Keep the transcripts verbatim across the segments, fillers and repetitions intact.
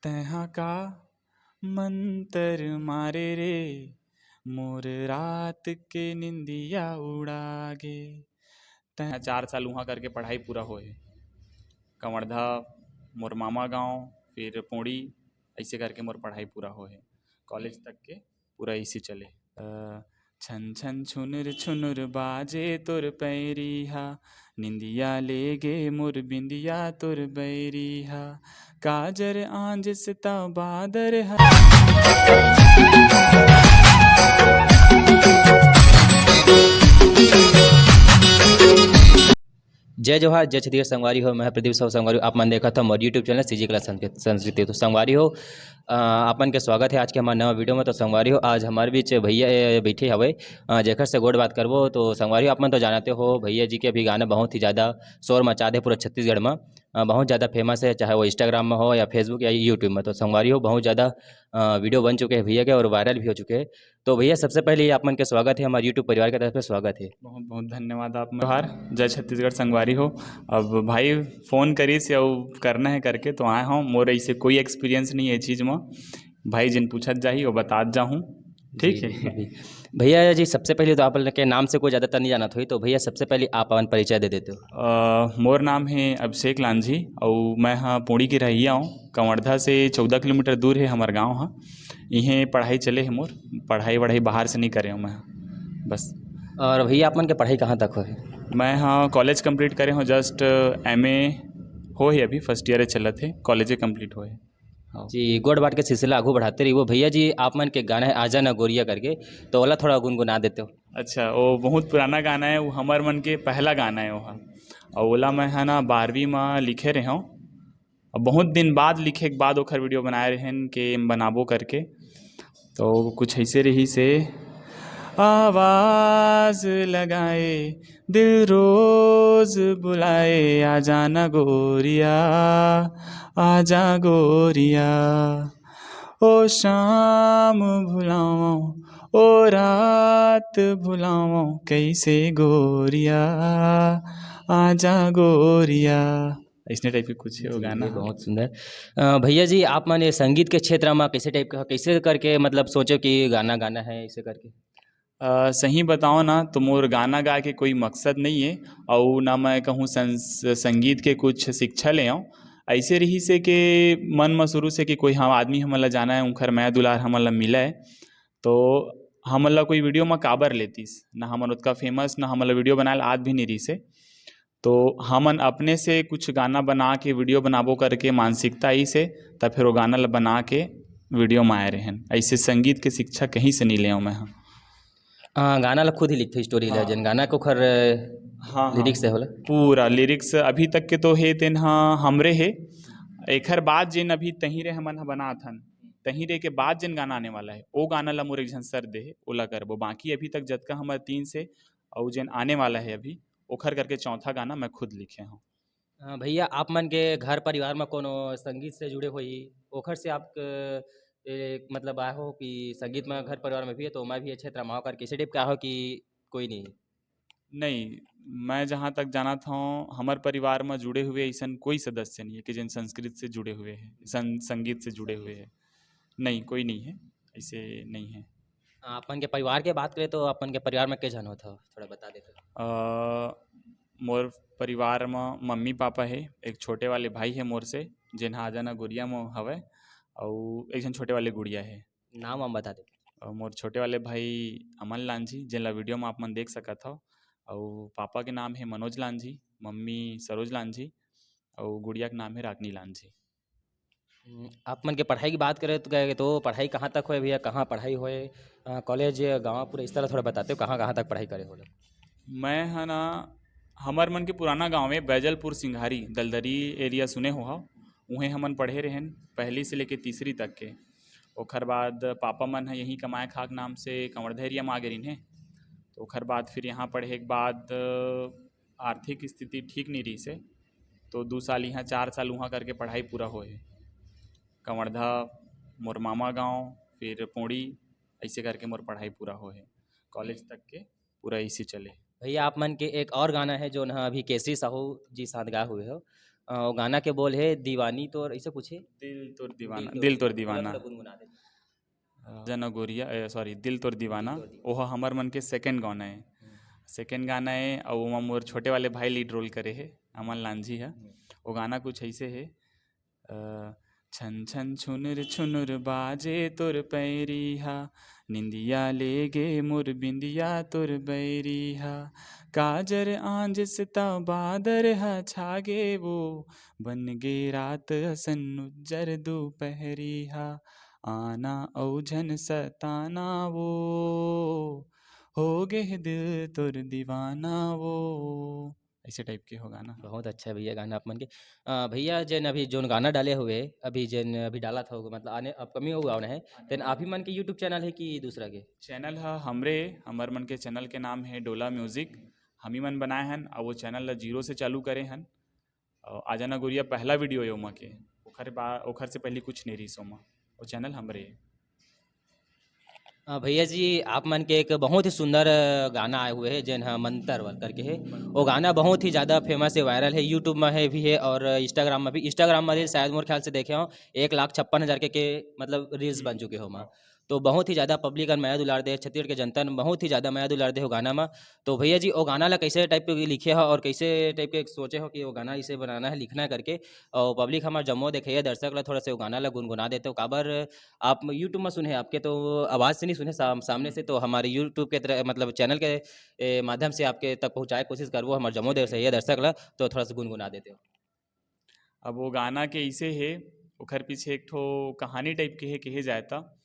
तैहा का मंतर मारे रे, मोर रात के निंदिया उड़ा गे। तैहा चार साल उहाँ करके पढ़ाई पूरा होए हे। कंवरधा, मोर मामा गाँव, फिर पोड़ी, ऐसे करके मोर पढ़ाई पूरा होए हे। कॉलेज तक के पूरा इसी चले। अ, छन छन छुनुर छुनुर बाजे तोर पैरी हा, निंदिया ले गे मोर बिंदिया तोर बैरी हा, काजर आंजस ता बादर हा। जय जोहार, जय छत्तीसगढ़ संगवारी हो। मैं प्रदीप साहू संगवारी, आप मन देखत हो मोर YouTube चैनल सीजी कला संस्कृत-, संस्कृति। तो संगवारी हो, अ, आप मन के स्वागत है आज के हमारे नवा वीडियो में। तो संगवारी हो, आज हमारे बीच भैया, ए, बैठे हवे, अ, जेकर से गोठ बात करबो। तो संगवारी हो, आप मन तो जानते हो, भैया जी के अभी गाना बहुत ही ज़्यादा शोर मचा दे पूरा छत्तीसगढ़ में। अ, बहुत ज़्यादा फेमस है, चाहे वो Instagram में हो या Facebook या YouTube में। तो संगवारी हो, बहुत ज़्यादा, अ, वीडियो बन चुके हैं भैया के और वायरल भी हो चुके हैं। तो भैया, सबसे पहले आप मन के स्वागत है, हमारे YouTube परिवार के तरफ से स्वागत है। बहुत बहुत धन्यवाद आप मन। जोहार, जय छत्तीसगढ़ संगवारी हो। अब भाई फोन करिस या उ करना है करके तो आए हूँ। मोर ऐसे कोई एक्सपीरियंस नहीं है ये चीज़ में। भाई जिन पूछत जाही वो बतात जाहूँ, ठीक जी, है? जी। भैया जी, सबसे पहले तो आप लोग के नाम से कोई ज़्यादातर नहीं जानत होई, तो भैया सबसे पहले आप अपन परिचय दे देते हो। अ, मोर नाम है अभिषेक लांझी और मैं हाँ पोड़ी के रहइया हूँ। कंवरधा से चौदह किलोमीटर दूर है हमार गाँव। हाँ, इहें पढ़ाई चले है मोर, पढ़ाई वढ़ाई बाहर से नहीं करे हूँ मैं, बस। और भैया, आप मन के पढ़ाई कहाँ तक होए? मैं हाँ कॉलेज कंप्लीट करे हूँ, जस्ट एमए हो ही अभी, फर्स्ट ईयर चलत है, कॉलेज कंप्लीट होए। हाँ। जी, गोठ बात के सिलसिला आगू बढ़ाते रही। वो भैया जी, आप मन के गाना है आजा ना गोरिया करके, तो ओला थोड़ा गुनगुना देते हो। अच्छा, वो बहुत पुराना गाना है, वो हमर मन के पहला गाना है वो। और ओला मैं है ना बारहवीं में लिखे रहे हूँ। अब बहुत दिन बाद लिखे के बाद ओखर वीडियो बनाए रहेन के एम बनाबो करके। तो कुछ ऐसे रही से, आवाज लगाए दिल रोज बुलाए, आजा ना गोरिया, आजा गोरिया, ओ शाम भुलावं, ओ रात भुलावं, कैसे गोरिया, आजा गोरिया। इसने टाइप के कुछ है वो जी, गाना। जी, बहुत सुंदर। अ, भैया जी, आप मन ये संगीत के क्षेत्र में कैसे टाइप का, कैसे करके मतलब सोचो कि गाना गाना है, ऐसे करके? अ, सही बताओ ना तो मोर गाना गा के कोई मकसद नहीं है, और ना मैं कहूँ संस-, संगीत के कुछ शिक्षा ले आऊँ। ऐसे रही से के मन में शुरू से कि कोई हम आदमी हमन ला जाना है, उनकर मया दुलार हमन ला मिला है, तो हमन ला कोई वीडियो में काबर लेतीस, ना हमन उतका फेमस, ना हमन ला वीडियो बनाए ला आत भी नहीं रही से। तो हमन अपने से कुछ गाना बना के वीडियो बनाबो करके मानसिकता आई से, तब फिर वो गाना ला बना के वीडियो में आए रहेन। ऐसे संगीत के शिक्षा कहीं से नहीं ले मैं। हाँ, गाना ला खुद ही लिखते, स्टोरी ला, हाँ। जन गाना के ओखर हाँ, हाँ। लिरिक्स है होला? पूरा लिरिक्स अभी तक के तो हे तेन हा हमरे हे। एखर बाद जेन अभी तही रे हमन ह बनात हन, तही रे के बाद जेन गाना आने वाला है, ओ गाना ला मोर एक झन सर दे हे, ओला करबो। बाकी अभी तक जतका हमर तीन से, अउ जेन आने वाला है अभी, ओखर करके चौथा गाना मैं खुद लिखे हूँ। हाँ, भैया, आप मन के घर परिवार में कोनो संगीत से जुड़े होई, ओखर से आप क-, ए, मतलब आए हो कि संगीत में घर परिवार में भी है, तो मैं भी ये क्षेत्र में आऊँ करके, इसे टाइप का हो कि कोई नहीं? नहीं, मैं जहाँ तक जानत हूँ, हमर परिवार में जुड़े हुए ऐसन कोई सदस्य नहीं है कि जिन संस्कृत से जुड़े हुए हैं, सं-, संगीत से जुड़े हुए हैं। नहीं, कोई नहीं है, ऐसे नहीं है। आप मन के परिवार के बात करें तो आप मन के परिवार में के झन होत हो, थोड़ा बता देते। अ, मोर परिवार म मम्मी पापा हे, एक छोटे वाले भाई हे मोर से, जेन ह आजा ना गोरिया म हवय, अउ एक झन छोटे वाले गुड़िया हे। नाम वाम बता दे। अउ मोर छोटे वाले भाई अमन लांझी, जेन ला वीडियो म आप मन देख सकत हव, अउ पापा के नाम हे मनोज लांझी, मम्मी सरोज लांझी, अउ गुड़िया के नाम हे रागनी लांझी। हम्म, आप मन के पढ़ाई की बात करें तो क्या, तो पढ़ाई कहाँ तक होए भैया, कहाँ पढ़ाई होए, अ, कॉलेज, गाँव पूरा इस तरह थोड़ा बताते हो, कहाँ, कहाँ तक पढ़ाई करे हो लोग? मैं ह ना, हमर मन के पुराना गाँव है बैजलपुर सिंघारी, दलदरी एरिया सुने हो हव, उहें हमन पढ़े रहेन पहली से लेके तीसरी तक के। ओखर बाद पापा मन ह यहीं कमाए खाक नाम से कंवरधा एरिया म आ गे रिन हे। तो ओखर बाद फिर यहाँ पढ़े के बाद आर्थिक स्थिति ठीक नहीं रहिस हे, तो दू साल यहाँ, चार साल उहाँ करके पढ़ाई पूरा होए हे। कंवरधा, मोर मामा गाँव, फिर पोड़ी, ऐसे करके मोर पढ़ाई पूरा होए हे। कॉलेज तक के पूरा इसी चले। भैया, आप मन के एक और गाना है, जो ना अभी केसरी साहू जी साथ गाए हुए हो, अ, वो गाना के बोल हे दीवानी तोर, ऐसे कुछ हे? दिल तोर दीवाना, दिल तोर दिल तोर दीवाना। थोड़ा गुनगुना दे। अ, जना गोरिया, ए, सॉरी, दिल तोर दीवाना। दिल तोर दीवाना। ओह हमर मन के सेकंड गाना हे। सेकंड गाना हे, अउ ओमा मोर छोटे वाले भाई लीड रोल करे हे, अमन लांझी ह। वो गाना कुछ ऐसे हे, अ, छन छन छुनुर छुनुर बाजे तोर पैरी हा, निंदिया ले गे मोर बिंदिया तोर बैरी हा, काजर आंजस त बादर ह छागे वो, बन गे रात असन उज्जर दोपहरी हा, आना अउ झन सताना वो, हो गे दिल तोर दीवाना वो। ऐसे टाइप के हो गाना। बहुत अच्छा भैया गाना आप मन के। अ, भैया जेन अभी जोन गाना डाले हुए, अभी जेन अभी डाला था, मतलब आने अपकमिंग वो गाना हे, तेन आप ही मन के YouTube चैनल हे कि दूसरा के? चैनल ह हमरे, हमर मन के चैनल के नाम हे डोला म्यूजिक। हम ही मन बनाए हन, अउ वो चैनल ला जीरो से चालू करे हन। अउ आजाना गोरिया पहला वीडियो हे ओमा के, ओखर बा-, ओखर से पहले कुछ नहीं रहिस ओमा, वो चैनल हमरे हे। अ, भैया जी, आप मन के एक बहुत ही सुंदर, अ, गाना आए हुए हे, जेन ह मंतर वर करके हे। वो गाना बहुत ही ज़्यादा फेमस हे, वायरल हे, YouTube में हे भी हे और Instagram में भी। Instagram में भी शायद मोर ख्याल से देखे हो, एक लाख छप्पन हज़ार के, के मतलब रील्स बन चुके हो ओमा। तो बहुत ही ज़्यादा पब्लिक मन मया दुलार दे, छत्तीसगढ़ के जनता मन बहुत ही ज़्यादा मया दुलार दे हो गाना में। तो भैया जी, वो गाना ला कैसे टाइप के लिखे हो और कैसे टाइप के सोचे हो कि वो गाना इसे बनाना है, लिखना है करके? और पब्लिक हमार जम्मो देखइया दर्शक ला थोड़ा से वो गाना ला गुनगुना देते हो, काबर आप YouTube में सुने, आपके तो आवाज़ से नहीं सुने, साम-, सामने से, तो हमारे YouTube के तरह, मतलब चैनल के, ए, माध्यम से आपके तक पहुँचाए कोशिश करबो, हमार जम्मो देखइया दर्शक ला, तो थोड़ा सा गुनगुना देते हो। अब वो गाना के इसे हे, ओखर पीछे एक ठो कहानी टाइप के हे, कहे जाए त।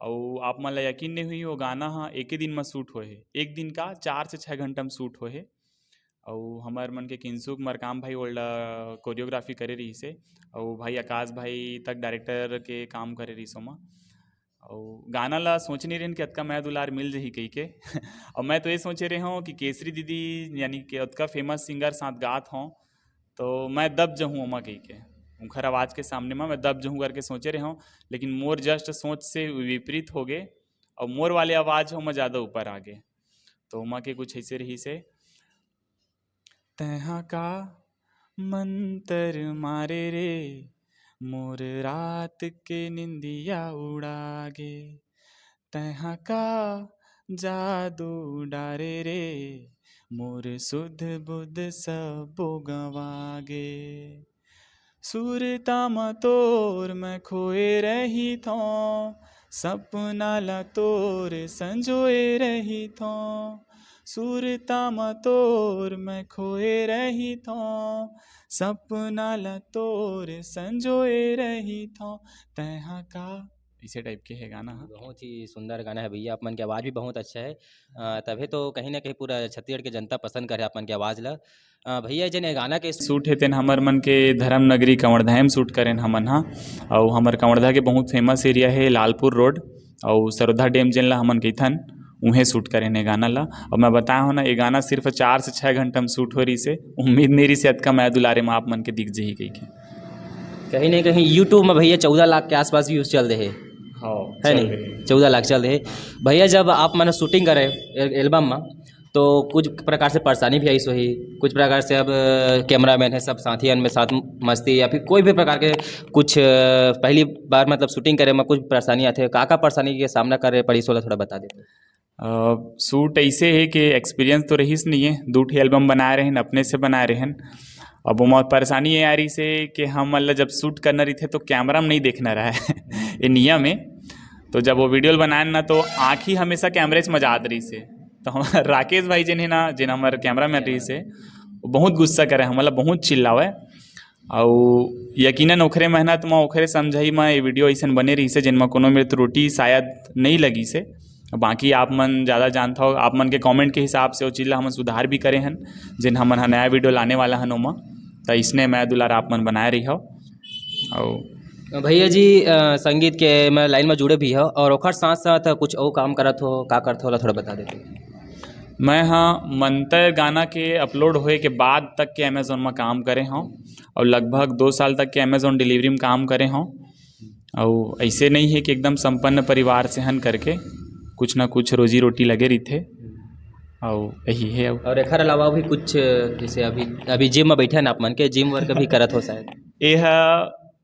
अउ आप मन ला यकीन नहीं हुई, वो गाना ह एके दिन म शूट होए हे। एक दिन का चार से छः घंटा म शूट होए हे। अउ हमर मन के किंसुक मरकाम भाई ओला कोरियोग्राफी करे रहिस हे, अउ भाई आकाश भाई तक डायरेक्टर के काम करे रहिस ओमा। अउ गाना ला सोचे नहीं रहेन कि अतका मया दुलार मिल जही कहिके। अउ मैं तो ये सोचे रहे हूँ कि केसरी दीदी यानी कि अतका फेमस सिंगर साथ गात हों, तो मैं दब जहूँ ओमा कहिके, उनकर आवाज़ के सामने में मैं दब जहूँ करके सोचे रहे हूँ। लेकिन मोर जस्ट सोच से विपरीत हो गए, और मोर वाले आवाज़ ह ओमा ज़्यादा ऊपर आ गए। तो ओमा के कुछ ऐसे रहिस हे, तैहा का मंतर मारे रे, मोर रात के निंदिया उड़ा गे। तैहा का जादू डारे रे, मोर सुध बुध सबो गंवा गे। सुरता म तोर मैं खोए रहिथौं, सपना ला तोर संजोए रहिथौं। सुरता म तोर मैं खोए रहिथौं, सपना ला तोर संजोए रहिथौं। तैहा का, इसे टाइप के हे गाना ह। बहुत ही सुंदर गाना है भैया, आप मन के आवाज़ भी बहुत अच्छा है। अ, तभे तो कहीं ना कहीं पूरा छत्तीसगढ़ के जनता पसंद करे आप मन के आवाज़ ला। अ, भैया, जेन ये गाना के शूट हे, तेन हमर मन के धर्म नगरी कवर्धा म शूट करेन हमन ह। अउ हमर कवर्धा के बहुत फेमस एरिया हे लालपुर रोड, अउ सरोधा डैम जेन ला हमन कहिथन, उहें शूट करेन ये गाना ला। अउ मैं बताया हूँ ना, ये गाना सिर्फ चार से छः घंटा म शूट हो रहिस हे। उम्मीद नहीं रहिस हे अतका मया दुलारे म आप मन के दिख जही कहिके। कहीं ना कहीं YouTube में भैया चौदह लाख के आसपास व्यूज चल रहे हैं। हाँ, है चल नहीं? रहे हैं। चौदह लाख चल रहे हैं। भैया, जब आप मन शूटिंग करे एल-, एल्बम में, तो कुछ प्रकार से परेशानी भी आइस होही, कुछ प्रकार से अब, अ, कैमरामैन है, सब साथियन में साथ मस्ती या फिर कोई भी प्रकार के कुछ, अ, पहली बार मतलब शूटिंग करे में कुछ परेशानी आथे, का का परेशानी के सामना करे पड़िस, ओला थोड़ा बता देते। अ, शूट ऐसे हे कि एक्सपीरियंस तो रहिस नहीं है, दू ठे एल्बम बनाए रहेन, अपने से बनाए रहेन। अब ओमा परेशानी ये आ रहिस हे कि हम मतलब जब शूट करना रहिथे तो कैमरा में नहीं देखना रहे, ये नियम है। तो जब वो वीडियो बनाएन ना, तो आँखी हमेशा कैमरे से मजात रहिस हे। तो हमार राकेश भाई जेन हे ना, जेन हमार कैमरामैन रहिस हे, वो बहुत गुस्सा करे, हमला बहुत चिल्लावे। अउ यकीनन ओखरे मेहनत म, ओखरे समझाई म ये वीडियो अइसन बने रहिस हे, जेन म कोनो मेर त्रुटि शायद नहीं लगिस हे। बाकी आप मन ज़्यादा जानथव, आप मन के कमेंट के हिसाब से वो चीज़ ला हमन सुधार भी करे हन, जेन हमन ह नया वीडियो लाने वाला हन ओमा। त इसने मया दुलार आप मन बनाए रहिहव। अउ भैया जी, अ, संगीत के मैं लाइन में जुड़े भी हो और ओखर साथ साथ कुछ और काम करत हो, का करत हो, ओला थोड़ा बता देते। मैं ह मंतर गाना के अपलोड होए के बाद तक के अमेजोन म काम करे हौं, अउ लगभग दो साल तक के अमेजोन डिलीवरी म काम करे हौं। अउ ऐसे नहीं है कि एकदम संपन्न परिवार से हन करके, कुछ ना कुछ रोजी रोटी लगे रहिथे। अउ यही हे। अउ और एखर अलावा भी कुछ, जैसे अभी अभी जिम में बैठे हैं आप मन के, जिम वर्क भी करत हो शायद? ये ह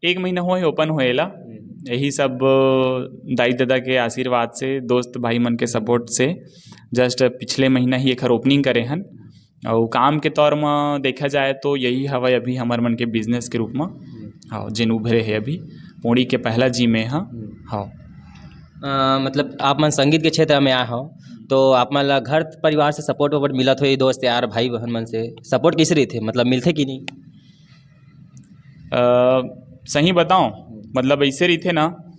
एक महीना होए हे ओपन होए ला। यही सब दाई ददा के आशीर्वाद से, दोस्त भाई मन के सपोर्ट से जस्ट पिछले महीना ही एखर ओपनिंग करे हन। अउ काम के तौर म देखा जाए तो यही हवय अभी हमर मन के बिजनेस के रूप म। हाँ, जेन उभरे हे अभी, पोड़ी के पहला जिम ए ह। हाँ। अ, मतलब आप मन संगीत के क्षेत्र में आए हो, तो आप मन ला घर परिवार से सपोर्ट वपोर्ट मिलत होही, दोस्त यार भाई बहन मन से सपोर्ट कइसे रहिथे, मतलब मिलथे कि नहीं? अ, सही बताओ, मतलब ऐसे रहिथे ना,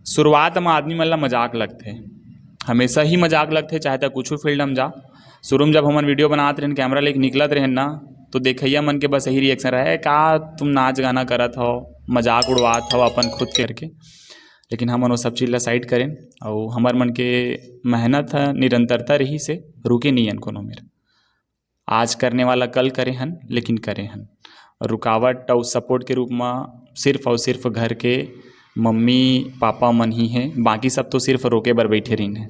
शुरुआत म आदमी मन ला मजाक लगथे, हमेशा ही मजाक लगथे, चाहे त कुछ फील्ड हम जा। शुरू में जब हमन वीडियो बनात रहन, कैमरा लेके निकलत रहन ना, तो देखइया मन के बस यही रिएक्शन रहे, "का तुम नाच गाना करत हो, मजाक उड़वात हो अपन खुद के," करके। लेकिन हमन वो सब चीज़ ला साइड करेन, अउ हमर मन के मेहनत ह, निरंतरता रही से रुके नहीं हन कोनो मेर। आज करने वाला कल करे हन, लेकिन करे हन। रुकावट अउ सपोर्ट के रूप म सिर्फ अउ सिर्फ घर के मम्मी पापा मन ही हे, बाकी सब तो सिर्फ रोके बर बैठे रहिन हे।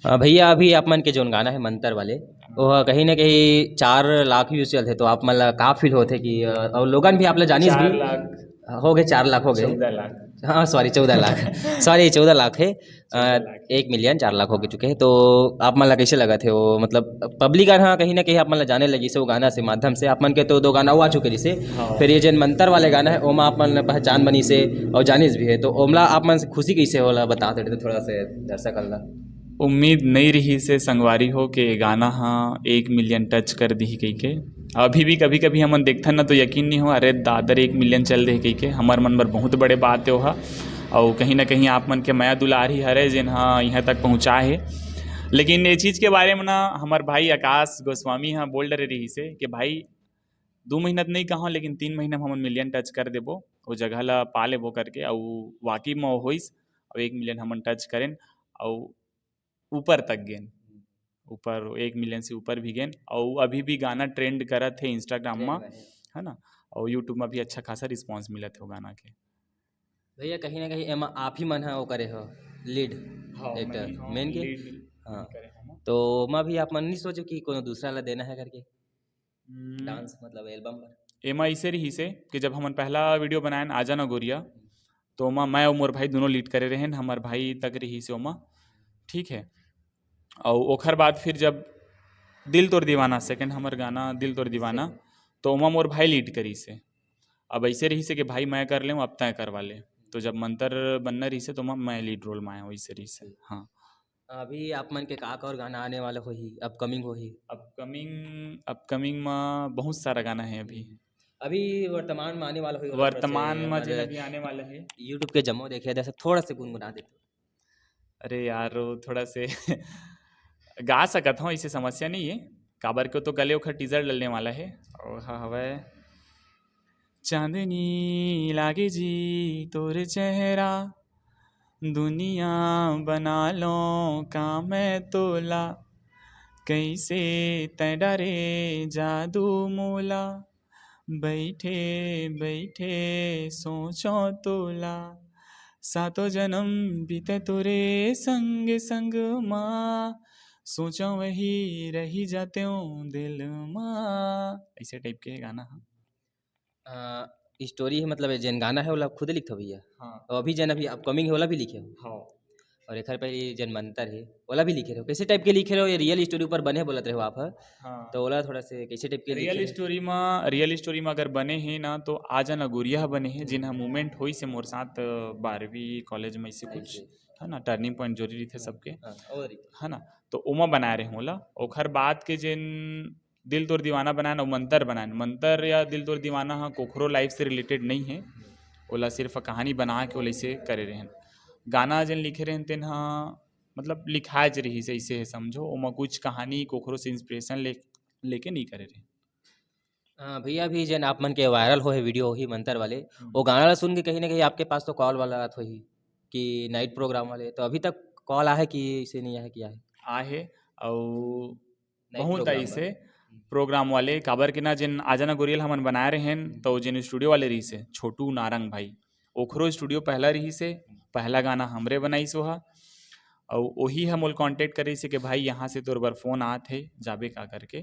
अ, भैया, अभी आप मन के जोन गाना है मंतर वाले, वो कहीं ना कहीं चार लाख व्यूज चलते, तो आप मन ला का फील होते कि, अ, और लोगन भी आप ला जानिस चार भी लाख। हो गए, चार लाख हो गए। चौदह लाख। हाँ, सॉरी, चौदह लाख। सॉरी, चौदह लाख है। अ, चौदह लाख। एक मिलियन चार लाख हो गए चुके हैं, तो आप मन ला कैसे लगत हे वो, मतलब पब्लिक हाँ कहीं ना कहीं आप मन ला जाने लगी से वो गाना से माध्यम से, आप मन के तो दो गाना हुआ चुके जैसे। हाँ। फिर ये जन मंतर वाले गाना है, ओमा आप मन ला पहचान बनी से और जानिस भी है, तो ओमला आप मन से खुशी कैसे होला, बता देते थोड़ा से दर्शक ला। उम्मीद नहीं रही से संगवारी हो के गाना हाँ एक मिलियन टच कर दी कही के। अभी भी कभी कभी हमन देखथन ना, तो यकीन नहीं हो, "अरे दादर, एक मिलियन चल दे," कहिके। हमर मन बर बहुत बड़े बात हे ओहा। अउ कहीं ना कहीं आप मन के मया दुलार ही हरे, जेन हा इहाँ तक पहुँचाए हे। लेकिन ये चीज़ के बारे में ना, हमर भाई आकाश गोस्वामी हा बोल डरे रही से कि, "भाई, दू महीना तो नहीं कहा, लेकिन तीन महीना में हमन मिलियन टच कर देबो, वो जगह ला पा लेबो," करके। अउ वाकई में वो होइस, अउ एक मिलियन हमन टच करेन, अउ ऊपर तक गेन, ऊपर एक मिलियन से ऊपर भी गेन, अउ अभी भी गाना ट्रेंड करत हे इंस्टाग्राम में, है ना, अउ यूट्यूब में भी अच्छा खासा रिस्पॉन्स मिलत हे वो गाना के। भैया, कहीं ना कहीं एमा आप ही मन ह वो करे हो लीड हाँ, एक्टर, मैं ही हूँ मेन के। लीड हाँ। करे हूँ मैं। तो मैं भी आप मन नहीं सोचो कि कोनो दूसरा ला देना है करके? हम्म। डांस मतलब एल्बम पर? एमा ऐसे रहिस हे कि जब हमन पहला वीडियो बनायन आजा ना गोरिया, तो ओमा मैं अउ मोर भाई दोनों लीड करे रहेन, हमर भाई तक रहिस हे ओमा, ठीक है। अउ ओखर बाद फिर जब दिल तोर दीवाना, सेकंड हमर गाना दिल तोर दीवाना, तो ओमा मोर भाई लीड करिस हे। अब ऐसे रहिस हे कि भाई मैं कर लें, अब तय करवा ले। तो जब मंतर बनना रहिस हे, तो ओमा मैं लीड रोल में आया हूँ, ऐसे रहिस हे। हाँ। अभी आप मन के का, का और गाना आने वाला होही, अपकमिंग होही? अपकमिंग, अपकमिंग में बहुत सारा गाना है अभी। हम्म। अभी वर्तमान में आने वाला होही, वर्तमान में जिन अभी आने वाला है। YouTube के जम्मो देखे, दर्शक थोड़ा से गुनगुना देते। अरे यार, वो थोड़ा से गा सकत हूँ, इसे समस्या नहीं है। काबर के तो कले ओखर टीजर डलने वाला है। और हाँ, हवै, चांदनी लागे जी तोर चेहरा, दुनिया बना लो का मैं तोला, कैसे तै डारे जादू मोला, बैठे बैठे सोचो तोला, सातों जन्म बीते तोरे संग संग मा, सोचो वही रही जाते हो दिल मा। ऐसे टाइप के गाना है। स्टोरी है, मतलब जेन गाना है ओला खुद लिखथो भैया? हाँ। और अभी जेन अभी अपकमिंग है ओला भी लिखे हो? हाँ। और एखर पहले जेन मंतर है ओला भी लिखे रहो, कैसे टाइप के लिखे रहो? ये रियल स्टोरी ऊपर बने बोलत रहो आप ह? हाँ। तो ओला थोड़ा से कैसे टाइप के लिखे रियल रहो? स्टोरी में, रियल स्टोरी में अगर बने है ना, तो आजा ना गोरिया बने है, जिन हा मूवमेंट होइस हे मोर साथ, अ, बारहवीं कॉलेज में, ऐसे कुछ, अच्छा। है ना, टर्निंग पॉइंट जोरी रहिथे सबके, हाँ, और है ना, तो ओमा बनाए रहे ओला। ओखर बाद के जेन दिल तोर दीवाना बनाए ना, मंतर बनाए ना, मंतर या दिल तोर दीवाना हा कोखरो लाइफ से रिलेटेड नहीं है, ओला सिर्फ कहानी बना के ओला इसे करे रहन। गाना जेन लिखे रहन तेन हा मतलब लिखाए ज रहिस, ऐसे है समझो, ओमा कुछ कहानी कोखरो से इंस्पिरेशन ले, लेके नहीं करे रहन। हाँ भैया, अभी जेन आप मन के वायरल हो है वीडियो ही मंतर वाले, हम्म। वो गाना ला सुन के कहीं ना कहीं आपके पास तो कॉल वाला आत होही कि नाइट प्रोग्राम वाले, तो अभी तक कॉल आहे कि इसे नहीं आहे, क्या है? आहे, अउ नाइट बहुत प्रोग्राम आई से वाले। प्रोग्राम वाले, काबर के ना, जेन आजा ना गोरिया ल हमन बनाए रहेन, हम्म। तो जेन स्टूडियो वाले रहिस हे, छोटू नारंग भाई, ओखरो स्टूडियो पहला रहिस हे, हम्म। पहला गाना हमरे बनाइस ओहा। अउ ओही ह मोला कॉन्टैक्ट करिस हे कि भाई, यहाँ से तोर बर फोन आत हे, जाबे का करके।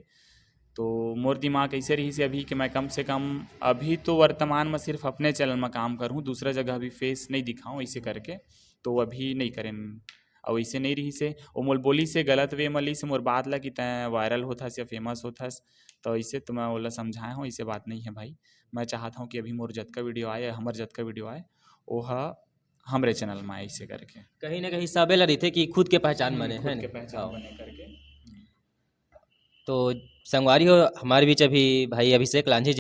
तो मोर दिमाग ऐसे रहिस हे अभी कि मैं कम से कम अभी तो वर्तमान में सिर्फ अपने चैनल में काम करहूँ, दूसरा जगह अभी फेस नहीं दिखाऊँ ऐसे करके, तो अभी नहीं करें। अउ ऐसे नहीं रहिस हे, वो मोला बोलिस हे गलत वे में लिस मोर बात ला कि तैं वायरल होथस या फेमस होथस, तो ऐसे तो मैं ओला समझाए हूँ, ऐसे बात नहीं है भाई। मैं चाहत हूँ कि अभी मोर जतका वीडियो आए, हमर जतका वीडियो आए, वो ह हमरे चैनल में आए, ऐसे करके। कहीं ना कहीं सबे ला रहिथे कि खुद के पहचान बने, खुद है के ना? पहचान हाँ। बने करके। तो संगवारी हो, हमारे बीच अभी भाई अभिषेक लांझी